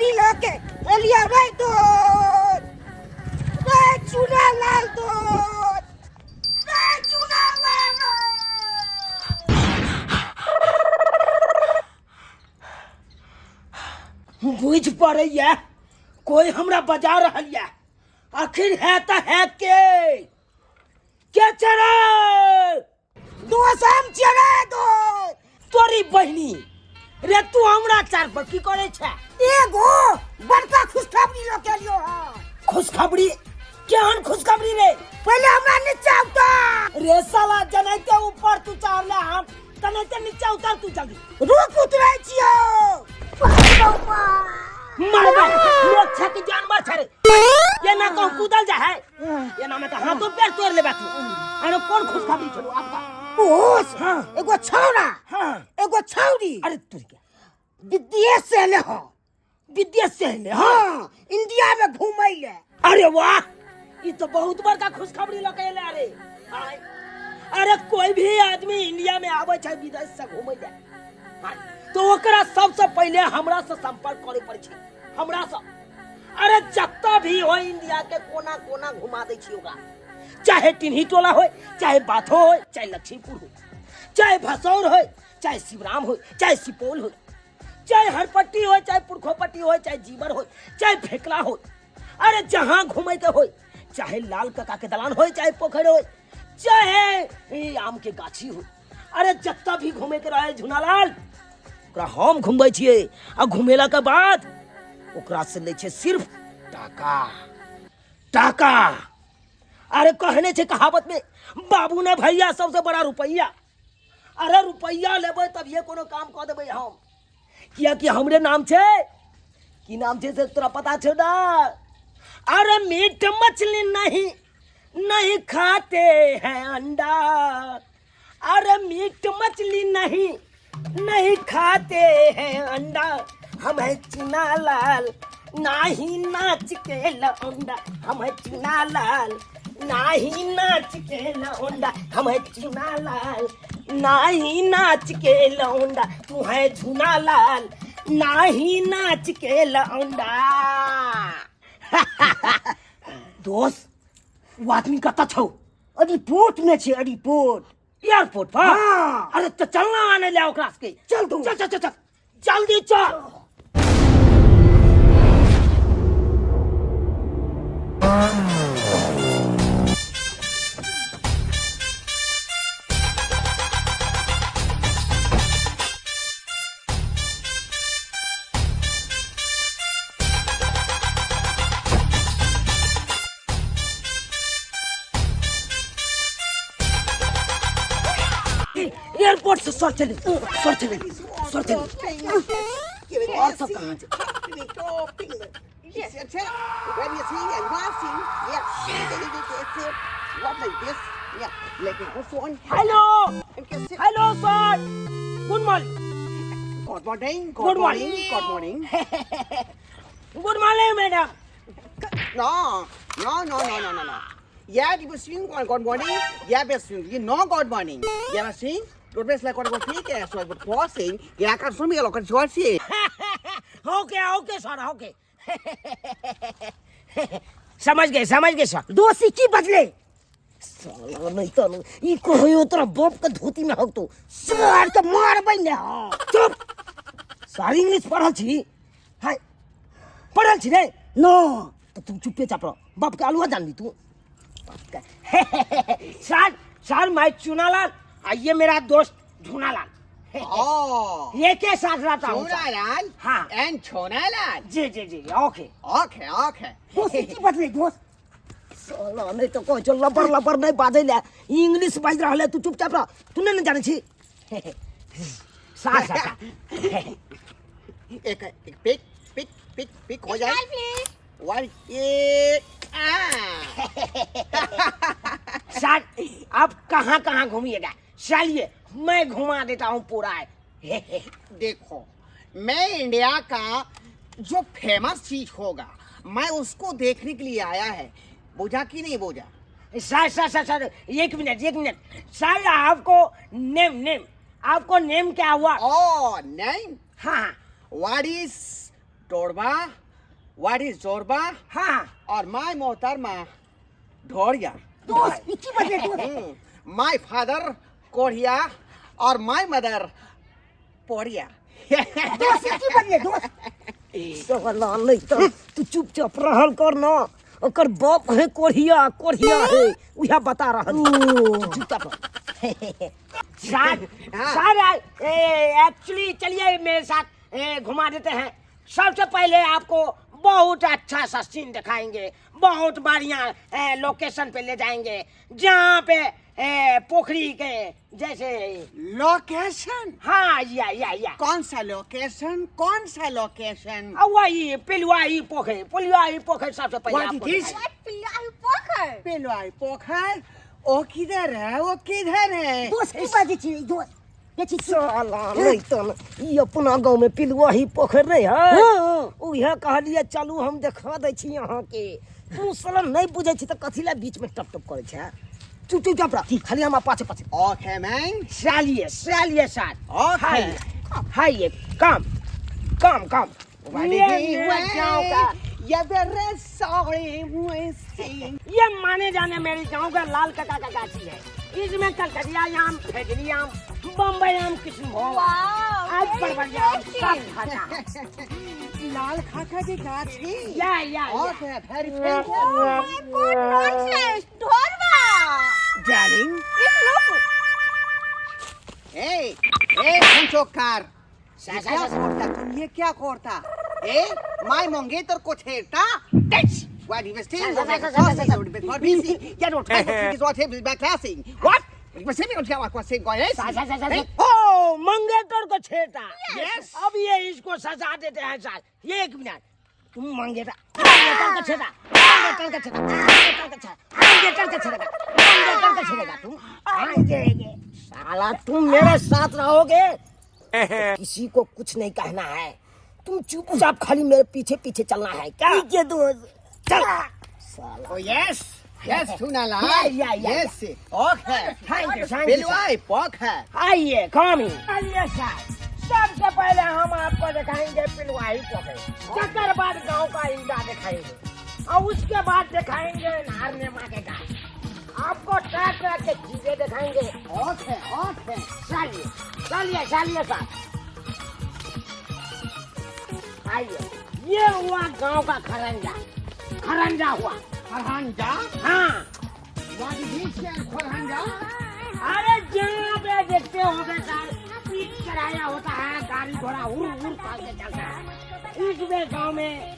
खुशखबरी लऽ के एलियै रे दोस्त, रे चुना लाल दोस्त, रे चुना लाल। बुझि पड़ैया कोई हमरा बजा रहल या। आखिर है त है के के चढ़े दोस्त हम छियै रे दोस्त। तोरी बहिनी रे, तू हमरा चार पर की करे छै? एगो बड़का खुशखबरी लऽ के एलियो हँ। खुशखबरी? केहन खुशखबरी रे? पहिले हमरा नीचा उतार। रे साला, जनाइते ऊपर तू चढ़ले हम तनाइते नीचा उतार तू जल्दी। रुक, उतरै छियौ। मरबे लोग छै कि जानवर छै रे? ये ना कहूं कूदल जा है, ये ना में तो हाथों पैर तोड़ लेबे तू। अरे कौन खुशखबरी छलो आपका? ओस। हाँ। एगो छौड़ा। हाँ। एगो छौड़ी। अरे तुर के विदेश से एले हँ। विदेश से एले? हाँ। हाँ, इंडिया में घूमै ले। अरे वाह, ई तो बहुत बड़का खुशखबरी लऽ के एले। अरे आय। अरे कोई भी आदमी इंडिया में आबै छै विदेश से घूमै ले, आय, तो ओकरा सबसे पहिले हमरा से संपर्क करे पड़ै छै, हमरा से। अरे जतऽ भी हो इंडिया के कोना कोना घुमा दै छी ओकरा, चाहे टिन्ही टोला हो, चाहे बाथो हो, चाहे लक्ष्मीपुर हो, चाहे भसौर हो, चाहे शिवराम हो, चाहे सुपौल हो, चाहे हरपट्टी हो, चाहे पुरखोपट्टी हो, चाहे जीवर हो, चाहे फेकला हो, अरे जहाँ घूमे के हो, चाहे लाल काका के दलान हो, चाहे पोखर हो, चाहे ई आम के गाछी हो, अरे जत्ता भी घूमे के रहे झुनालाल, ओकरा हम घुमबै छियै। आ घुमेला के बाद ओकरा से लै छियै सिर्फ टाका टाका। अरे कहने छै कहावत में, बाबू ने भैया सबसे बड़ा रुपैया। अरे रुपैया लेबै तभिए कोनो काम कऽ देबै हम, कियाकि हमरे नाम छै, की नाम छै से तोरा पता छौ ना? अरे मीट मछली नहीं नहीं खाते हैं अंडा, अरे मीट मछली नहीं नहीं खाते हैं अंडा, हम है चुना लाल नाही नाच के लौंडा, हम है चुना लाल नाही नाच के लौंडा, हम है चुना लाल नाही नाच के लौंडा, तू है झुना लाल नाही नाच के लौंडा। दोस्त, वो आदमी कतऽ छौ? अरिपोर्ट में छै, अरिपोर्ट। एयरपोर्ट पर? हाँ। अरे तो चलना आने ले ओकरा के। चल तू। चल चल चल चल, जल्दी चल। एयरपोर्ट से सर चले, सर चले, सर चले। और सब कहाँ से? Hello hello sir, good morning. Good morning. Good Good morning. Good morning. Good morning madam. No, no, no, no, no, no, no. Yeah, you swing on good morning. Yeah, best swing. You know good morning. Yeah, swing. Good best like what ठीक है. So good crossing. Yeah, kan swing lo kan crossing. Okay okay sir, okay, समझ गए समझ गए sir. दोस्ती की बदले? साला नहीं तो ई कहियो तोरा बाप के धोती में हक तो सर के मारबै ने। हाँ। चुप, सारी इंग्लिश पढ़ल छी? हाय, पढ़ल छी रे? नो। तो तू चुपे चाप रह, बाप के आलुआ जान ली तू बाप के। सर सर, मैं चुनालाल, आइए मेरा दोस्त झुनालाल। Oh. ये के साथ रहता हूँ सर। Chonalal. हाँ। And Chonalal. Ji ji ji, okay. Okay, okay. दोस्ती की बदले दोस्त? साला नहीं तो कहै छौ लबर लबर नहीं बाजै ले, इंग्लिश बाजि रहल है, तू चुपचाप रह, तू नहीं ने जानै छी। सा सा सा। एक एक पिक पिक पिक पिक हो जाए। One एक ah. सर, आप कहाँ कहाँ घूमिएगा? चलिए मैं घुमा देता हूँ पूरा है। देखो, मैं इंडिया का जो फेमस चीज होगा मैं उसको देखने के लिए आया है, बोझा कि नहीं बोझा? सर सर सर सर, एक मिनट एक मिनट सर, आपको नेम नेम आपको नेम क्या हुआ? ओ नेम? हाँ। What is डोरबा, what is Zorba? हाँ। और my मोहतरमा ढोरिया। दोस्त ई की बजे दोस्त? My father कोढ़िया और my mother पोरिया। दोस्त ई की बजे दोस्त? साला नहीं तो तू चुपचाप रहल कर ना, ओकर बाप है कोढ़िया, कोढ़िया है उहा बता रहल। तू चुपचाप रह। सर सर एक्चुअली चलिए मेरे साथ घुमा देते हैं। सबसे पहले आपको बहुत अच्छा सा सीन दिखाएंगे, बहुत बढ़िया लोकेशन पे ले जाएंगे जहाँ पे पोखरी के जैसे लोकेशन? हाँ या कौन सा लोकेशन, कौन सा लोकेशन? वही पिलुआही पोखर, पिलुआही पोखर सबसे पहले What आपको it is? दिखाएंगे। पिलुआही पोखर? पिलुआही पोखर ओ किधर है, वो किधर है? दोस्त की बात छी दोस्त? देखी साला नहीं तो ई अपना गांव में पिलुआही पोखर नहीं है, उहे कहलिए चलू हम देखा दै छी अहाँ के। तू साला नहीं बुझै छी त कथी ला बीच में टप टप करै छै? चुप चुप रह, खाली हम पाछे पाछे। Okay man. चलिए चलिए सर। ओके। हाय कम कम कम। ये माने जाने मेरे गांव का लाल काका का गाछी है, इसमें कलकतिया आम, फेजरी आम, बम्बई आम, किशनभोग, आज बड़बड़िया आम सब खाता। लाल काका की गाछी? या okay, very fancy. Oh my God, nonsense ढोरवा। डार्लिंग इस लोग ए ए चोकार, ये क्या करता तुम, ये क्या करता? ए my मंगेतर को छेड़ता। What he was saying was what busy. Yeah, don't try to is what he was back classing. What? He was saying what saying going. ओ मंगेतर को छेड़ता। Yes. अब ये इसको सजा देते हैं सर। ये एक मिनट, तुम मंगेतर मंगेतर को छेड़ा, मंगेतर को छेड़ा, मंगेतर को छेड़ा, मंगेतर को छेड़ेगा, मंगेतर को छेड़ेगा तुम। आएंगे साला, तुम मेरे साथ रहोगे तो किसी को कुछ नहीं कहना है, तुम चुपचाप खाली मेरे पीछे पीछे चलना है। क्या ठीक है दोस्त? चल साला। Oh yes. Yes, Tunala. Yeah, yeah. Yes. Okay. Thank you, thank you. पिलुआई पोखर। आइए कॉमी। आइए सर, सबसे पहले हम आपको दिखाएंगे पिलुआही पोखर, चक्कर बाद गांव का इंदा दिखाएंगे और उसके बाद दिखाएंगे नारने माँ के गाय, आपको तरह तरह के चीजें दिखाएंगे। Okay okay. चलिए चलिए चलिए सर। आइए, ये हुआ गांव का खरंजा, खरंजा हुआ। खरंजा? हाँ। What is this खरंजा? अरे जहाँ पे देखते होंगे सर, पीठ चढ़ाया होता है, गाड़ी घोड़ा उड़ उड़ करके चलता है। इसमें गांव में